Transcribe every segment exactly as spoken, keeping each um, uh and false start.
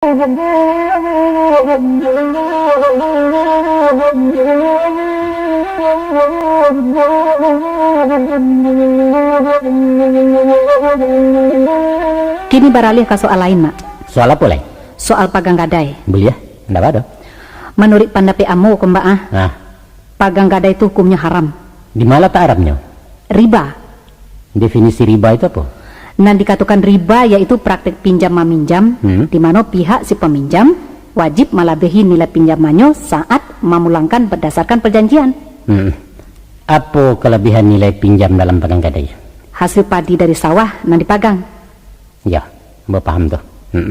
Kini baralih ka soal lain, Mak. Soal apo lai? Soal pagang gadai. Buliah, ndak baa doh. Manuruik pandapek ambo ko, Mbak, ah, Nah, pagang gadai tu hukumnyo haram. Di ma latak haramnyo? Riba. Definisi riba itu apo? Nan dikatokan riba yaitu praktek pinjam maminjam, Hmm. di mano pihak si paminjam wajib malabiahi nilai pinjamannyo saat mamulangkan badasarkan parjanjian. Hmm. Apo kalabiahan nilai pinjam dalam pagang gadai? Hasil padi dari sawah nan dipagang. Ya, ambo paham tu. Hmm.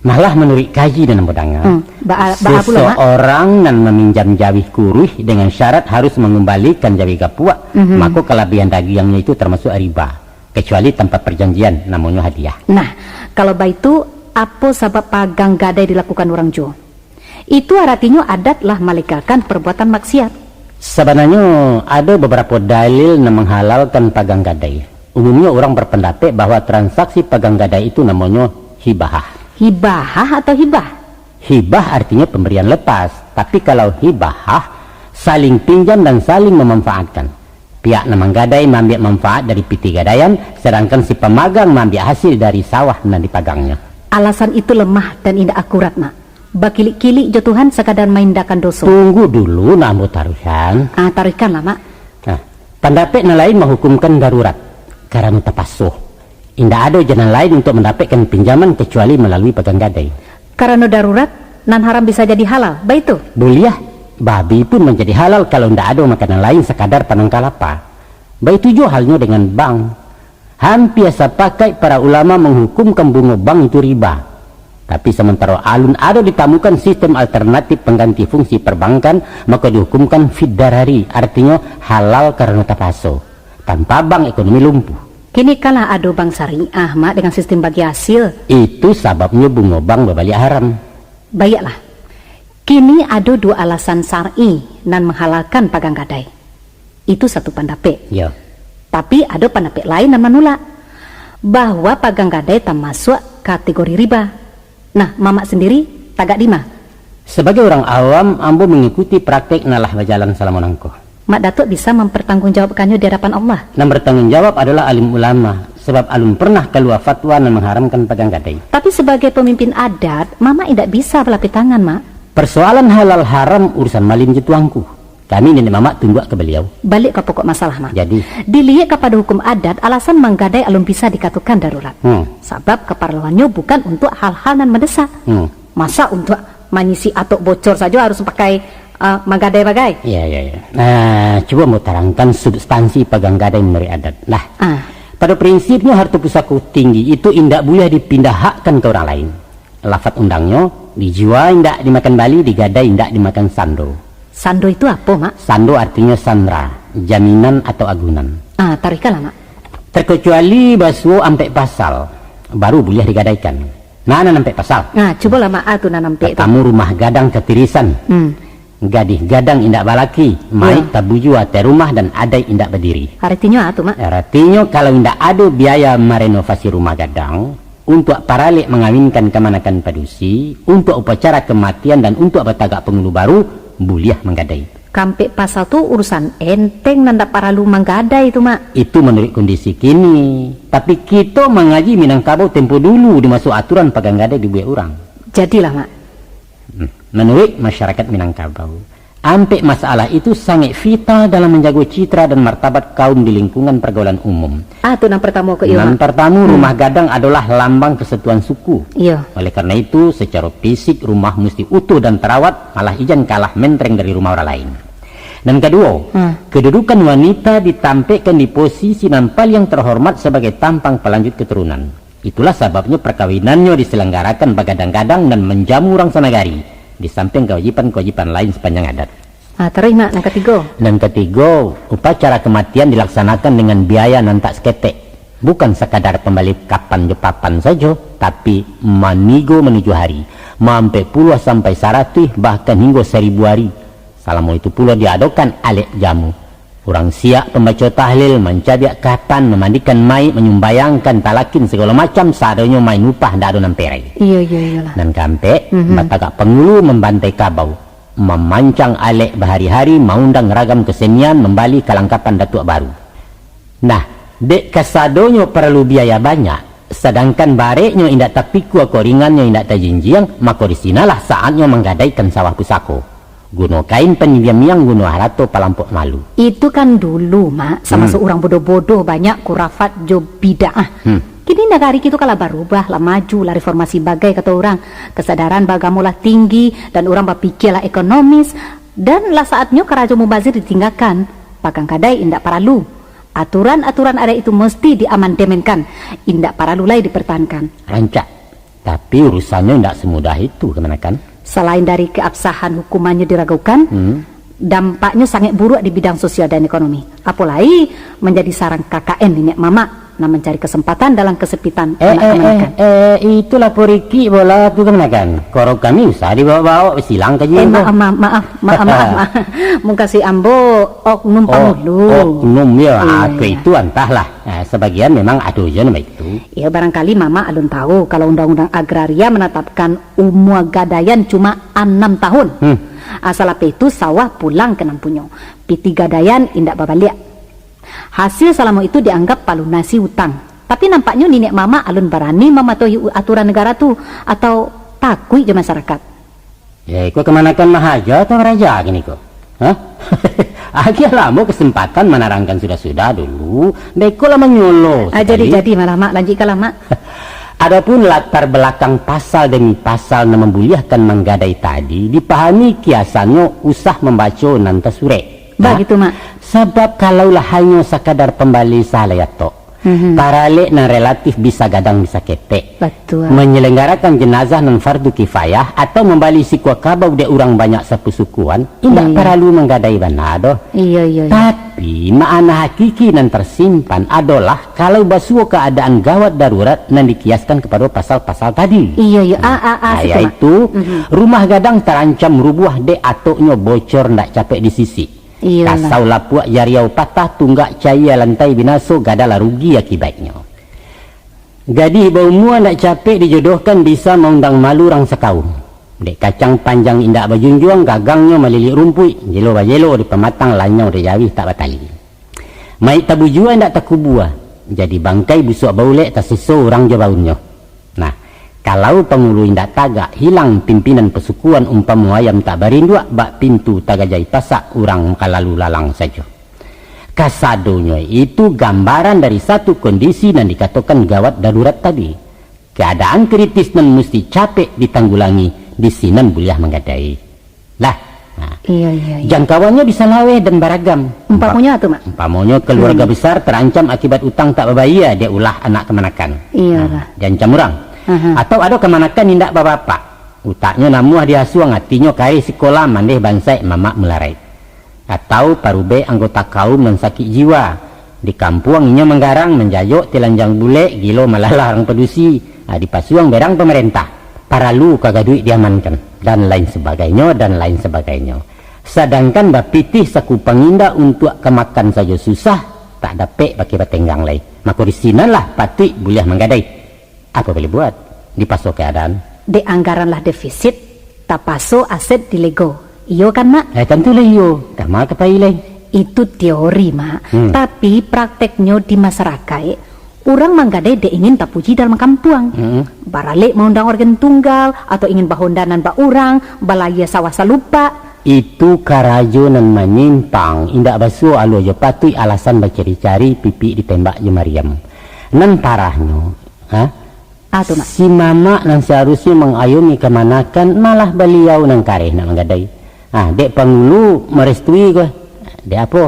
Malah manuruik kaji nan ambo danga, Hmm. Ba-, baa pulo, Mak? seseorang nan maminjam jawih kuruih dengan syarat harus mangumbalikan jawih gapuak, Mhm. mako kalabiahan dagiangnyo itu tamasuak riba, kacuali tanpa parjanjian, namonyo hadiah. Nah, kalau baitu, apo sabab pagang gadai dilakukan urang juo? Itu aratinyo adat lah malegakan parbuatan maksiat. Sabananyo, ado babarapo dalil nan manghalalkan pagang gadai. Umumnyo, urang barpandapek bahwa transaksi pagang gadai itu namonyo hibahah. Hibahah atau hibah? Hibah artinyo pambarian lapas, tapi kalau hibahah, saling pinjam dan saling mamanfaatkan. Pihak nan manggadai maambiak manfaat dari pitih gadaian, sadangkan si pamagang maambiak hasil dari sawah nan dipagangnyo. Alasan itu lemah dan indak akurat, Mak. Bakilik-kilik jo Tuhan sakadar maindakkan doso. Tunggu dulu, nak ambo taruihkan. Ah, taruihkanlah, Mak. Nah, pandapek nan lain mahukumkan darurat karano tapaso. Indak ado jalan lain untuak mandapekkan pinjaman kacuali malalui pagang gadai. Karano darurat, nan haram bisa jadi halal, baitu? Buliah, babi pun manjadi halal kalau indak ado makanan lain sakadar panangka lapa. Baitu juo halnyo dengan bank. Hampia sapakaik para ulama manghukumkan bungo bank itu riba. Tapi, samantaro alun ado ditamukan sistem alternatif pangganti fungsi parbankan, mako dihukumkan fid darari, artinyo halal karano tapaso. Tanpa bank, ekonomi lumpuh. Kini kan lah ado bank syariah, Mak, dengan sistem bagi hasil. Itu sababnyo bungo bank babaliak haram. Baiaklah. Kini ado duo alasan syar'i nan manghalalkan pagang gadai. Itu satu pandapek. Yo. Tapi, ado pandapek lain nan manulak, bahwa pagang gadai tamasuak kategori riba. Nah, Mamak sandiri tagak di ma? Sabagai urang awam, ambo mangikuti praktek nan lah bajalan salamo nangko. Mak Datuak bisa mampartanggungjawabkannyo di adapan Allah. Nan bartanggung jawab adolah alim ulama, sabab alun parnah kalua fatwa nan mangharamkan pagang gadai. Tapi, sabagai pamimpin adat, Mamak indak bisa balapeh tangan, Mak. Parsoalan halal haram urusan malim jo tuangku. Kami niniak mamak tunduak ka baliau. Baliak ka pokok masalah, Mak. Jadi? Diliek kapado hukum adat, alasan manggadai alun bisa dikatokan darurat. Hmm. Sabab kaparluannyo bukan untuak hal-hal nan mandesak. Hmm. Masa untuak manyisi atok bocor sajo harus pakai, ah, manggadai bagai? Ya, ya, ya. Nah, cubo ambo tarangkan substansi pagang gadai manuruik adat. Nah, Ah. pado prinsipnyo harto pusako tinggi itu indak buliah dipindahakkan ka urang lain. Lafat undangnyo, dijua indak dimakan bali, digadai indak dimakan sando. Sando itu apo, Mak? Sando artinyo sandra, jaminan atau agunan. Ah, taruihkanlah, Mak. Terkecuali basuo ampek pasal, baru buliah digadaikan. Nah, nan ampek pasal. Nah, cubolah, Mak, ah, tu nan ampek tu. Tatamu rumah gadang katirisan. Hmm. Gadih gadang indak balaki, maik Yo. tabuju ateh rumah dan adaik indak badiri. Artinyo a tu, Mak? Artinyo, kalau indak ado biaya marenovasi rumah gadang, untuak paralek mangawinkan kamanakan padusi, untuak upacara kamatian, dan untuak batagak pangulu baru, buliah manggadai. Kampek pasal tu urusan enteng nan ndak paralu manggadai tu, Mak. Itu manuruik kondisi kini. Tapi kito mangaji Minangkabau tempo dulu di maso aturan pagang gadai dibuek urang. Jadilah, Mak. Hmm. Manuruik masyarakat Minangkabau, ampek masalah itu sangaik vital dalam manjago citra dan martabat kaum di lingkungan pargaulan umum. Ah, tu nan partamo ko iyo, Nan Mak. partamo, Hmm. rumah gadang adolah lambang persatuan suku. Iyo. Oleh karena itu, secara fisik rumah musti utuh dan tarawat, malah ijan kalah mentreng dari rumah orang lain. Nan kaduo, Hmm. kedudukan wanita ditampekkan di posisi nan paliang terhormat sabagai tampang palanjut keturunan. Itulah sababnyo parkawinannyo disalanggarakan bagadang-gadang dan manjamu urang sanagari, di sampiang kawajiban-kawajiban lain sapanjang adat. Ah, taruih, Mak, nan katigo. Nan katigo, upacara kamatian dilaksanakan dengan biaya nan tak saketek. Bukan sakadar pambali kapan jo papan sajo, tapi manigo manuju hari, maampek puluah sampai saratuih, bahkan hinggo saribu ari. Salamo itu pulo diadokan alek jamu. Urang siak pambaco tahlil, mancabiak kafan, mamandikan mayik, manyumbayangkan talakin, sagalo macam, sadonyo main upah, ndak ado nan perai. Iyo, iyo, iyolah. Nan kaampek, Mhm. batagak pangulu, mambantai kabau, mamancang alek bahari-hari, maundang ragam kasenian, mambali kalangkapan datuak baru. Nah, dek kasadonyo paralu biaya banyak, sadangkan bareknyo indak tapikua, koringannyo indak tajinjiang, mako di sinalah saatnyo manggadaikan sawah pusako. Guno kain panyimbiang-imbiang, guno harato palampok malu. Itu kan dulu, Mak, samaso Hmm. urang bodoh-bodoh, banyak kurafat jo bid'ah. Hmm. Kini nagari kito ka lah barubah, lah maju, lah reformasi bagai, kato urang. Kasadaran baagamo lah tinggi, dan urang bapikia lah ekonomis, dan lah saatnyo karajo mubazir ditinggakan. Pagang gadai indak paralu. Aturan-aturan adaik itu musti diamandemenkan. Indak paralu lai dipertahankan. Rancak. Tapi urusannyo indak samudah itu, kamanakan. Salain dari keabsahan hukumannyo diragukan, Hmm. dampaknyo sangaik buruak di bidang sosial dan ekonomi. Apo lai manjadi sarang K K N niniak mamak nan mancari kesempatan dalam kesempitan Eh, anak eh, eh, kamanakan. eh, itulah porikik bola tu, kamanakan. Korok kami usah dibawa-bawa, silang ka Eh, jiwa. maaf, maaf, maaf, maaf, maaf, maaf. Mungkasi ambo oknum Oh, pangulu. oknum, ya. Ah, Iya, ke iya. itu antahlah. Ah, sabagian memang ado jo nan baitu. Ya, barangkali Mamak alun tahu kalau Undang-Undang Agraria menetapkan umua gadaian cuma anam tahun. Hmm. Ah, salapeh itu sawah pulang ka nan punyo. Pitih gadaian indak babaliak. Hasil salamo itu dianggap palunasi utang. Tapi nampaknyo niniak mamak alun barani mamatuhi u-, aturan nagara tu, atau takuik jo masarakat. Ya, iko kamanakan mahaja atau raja kini ko? Hah? Agiah lamo kasempatan manarangkan sudah-sudah dulu, beko lah manyolo Ah, jadi, sakali. jadi, malah, Mak, lanjuikkanlah, Mak. Adapun latar belakang pasal demi pasal nan mambuliahkan manggadai tadi, dipahami kiasannyo usah mambaco nan tasurek. Nah, Bagitu, Mak. sabab kalaulah hanyo sakadar pambali sahalayak tok, Mhm. taralek nan relatif bisa gadang bisa ketek, Batua. manyalanggarakan jenazah nan fardu kifayah, atau mambali sikua kabau dek urang banyak sapusukuan, indak Iya, iya. paralu manggadai bana doh. Iya, iya, iya. Tapi, makna hakiki nan tersimpan adolah kalau basuo kaadaan gawat darurat nan dikiaskan kapado pasal-pasal tadi. Iya, iya. Ah, ah, ah, Nah, situ, Mak. yaitu, Mhm. rumah gadang tarancam rubuah dek atoknyo bocor ndak capek disisik. Iyolah. Kasau lapuak jariau patah, tunggak caia lantai binaso, gadang lah rugi akibatnyo. Gadih baumua ndak capek dijodohkan bisa maundang malu urang sakaum. Dek kacang panjang indak bajunjuang, gagangnyo malilik rumpuik, jelo bajelo di pamatang, lanyau di jawih tak batali. Mayik tabujua indak takubua, jadi bangkai busuak baulek tasiso urang jo baunnyo. Nah, kalau pangulu indak tagak, hilang pimpinan pasukuan, umpamo ayam tak barinduak, bak pintu tagajai pasak, urang ka lalu lalang sajo. Kasadonyo itu gambaran dari satu kondisi nan dikatokan gawat darurat tadi. Keadaan kritis nan musti capek ditanggulangi, di sinan buliah manggadai. Lah, nah, Iya, iya, iya. jangkauannyo bisa laweh dan baragam. Umpamonyo Umpa-, atu, Mak? umpamonyo keluarga Hmm. besar tarancam akibat utang tak babayia dek ulah anak kamanakan. Iyolah. Nah, diancam urang. Aha. Atau ado kamanakan indak babapak. Utaknyo namuah di asuang, atinyo kareh sikolah, mandeh bansaik mamak mularaik. Atau parubek anggota kaum nan sakik jiwa. Di kampuang inyo manggarang, manjayok telanjang bulek, gilo malalah urang padusi. Ah, dipasuang berang pamarentah. Paralu ka gaduik diamankan, dan lain sabagainyo, dan lain sabagainyo. Sadangkan bapitih saku pangindak untuak ka makan sajo susah, tak dapek pakai batenggang lai. Mako di sinanlah patuik buliah manggadai. Apo boleh buat? Dipaso keadaan. Dek anggaran lah defisit, tapaso aset dilego. Iyo kan, Mak? Eh, tantulah iyo. Kama ka pai lai? Itu teori, Mak. Hmm. Tapi prakteknyo di masarakaik, urang manggadai dek ingin tapuji dalam kampuang. Hmm. Baralek maundang organ tunggal, atau ingin bahonda nan bak urang, balayia sawah salupak. Itu karajo nan manyimpang, indak basuo alua jo patuik, alasan bacari-cari, pipik ditembak jo mariam. Nan parahnyo, ha? Ah, tu, Mak. Si mamak nan saharusnyo mangayomi kamanakan, malah baliau nan kareh nak manggadai. Ah, dek pangulu marestui ko. Dek apo?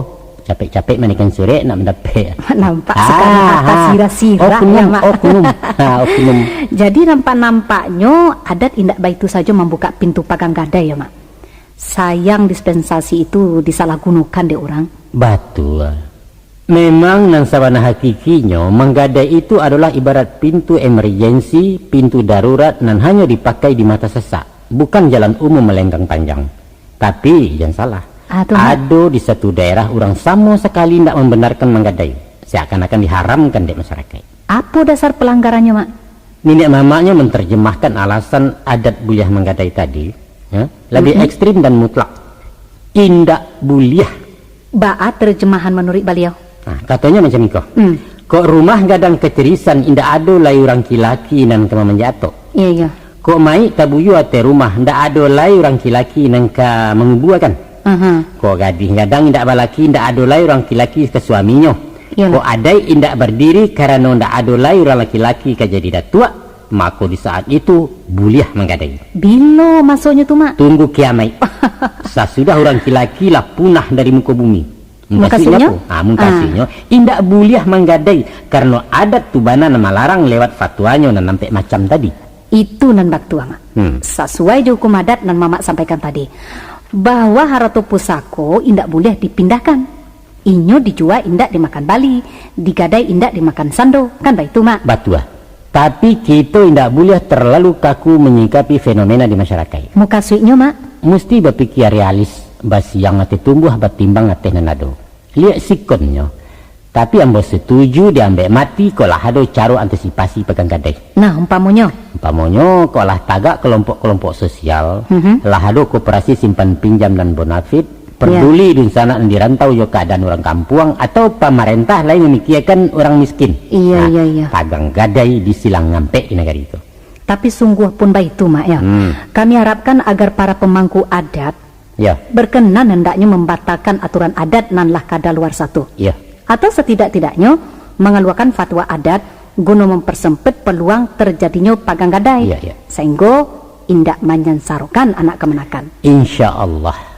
Capek-capek manikan surek nak mandapek. Nampak Ah, sekali atas ah. sirah-sirah, Oknum, ya, Mak. oknum. Ha, oknum. Jadi, nampak-nampaknyo adat indak baitu sajo mambukak pintu pagang gadai, ya, Mak. Sayang dispensasi itu disalahgunokan dek urang. Batua. Memang nan sabana hakikinyo, manggadai itu adolah ibarat pintu emergensi, pintu darurat nan hanyo dipakai di mata sasak, bukan jalan umum malenggang panjang. Tapi, jan salah, Ah, tu, Mak. Ado di satu daerah urang samo sakali indak mambanarkan manggadai, seakan-akan diharamkan dek masyarakaik. Apo dasar palanggarannyo, Mak? Niniak mamaknyo mantarjemahkan alasan adat buliah manggadai tadi, ya, labiah Mm-mm. ekstrim dan mutlak. Indak buliah. Baa tarjemahan manuruik baliau? Nah, katonyo macam iko. Hmm. Kok rumah gadang kacerisan, indak ado lai urang kilaki nan ka mamanjak atok. Iya, iya. Kok mayik tabuyua ateh rumah, ndak ado lai urang kilaki nan ka mangubuakan. Aha. Kok gadih gadang indak balaki, ndak ado lai urang kilaki ka suaminyo. Iyolah. Kok adaik indak bardiri, karano ndak ado lai urang laki-laki ka jadi datuak, mako di saat itu buliah manggadai. Bilo masonyo tu, Mak? Tunggu kiamaik. Sasudah urang kilaki lah punah dari muko bumi. Mukasuiknyo? Mukasuiknyo apo? Ah, mukasuiknyo, ah, indak buliah manggadai, karano adat tu bana nan malarang lewat fatuanyo nan ampek macam tadi. Itu nan batua, Mak. Hmm. Sasuai jo hukum adat nan Mamak sampaikan tadi, bahwa harato pusako indak buliah dipindahkan. Inyo dijua indak dimakan bali, digadai indak dimakan sando, kan baitu, Mak? Batua. Tapi, kito indak buliah terlalu kaku manyingkapi fenomena di masyarakaik. Mukasuiknyo, Mak? Musti bapikia realis, basiang ateh tumbuah, batimbang ateh nan ado. Liek sikonnyo. Tapi, ambo satuju diambek mati, kok lah ado caro antisipasi pagang gadai. Nah, umpamonyo? Umpamonyo, kok lah tagak kelompok-kelompok sosial, Mhm. lah ado koperasi simpan pinjam dan bonafit, Ya. Paduli dunsanak nan di rantau jo kaadaan urang kampuang, atau pamarentah lai mamikiakan urang miskin. Iya, Nah, iya, iya. Pagang gadai disilang ngampek di nagari tu. Tapi sungguahpun baitu, Mak, ya. Hmm. Kami harapkan agar para pemangku adat Ya. berkenan hendaknyo mambatalkan aturan adat nan lah kadaluarsa tu. Ya. Atau satidak-tidaknyo mangaluakan fatwa adat guno mampersempit paluang tarjadinyo pagang gadai, Iya, iya. sainggo indak manyansarokan anak kamanakan. Insya Allah.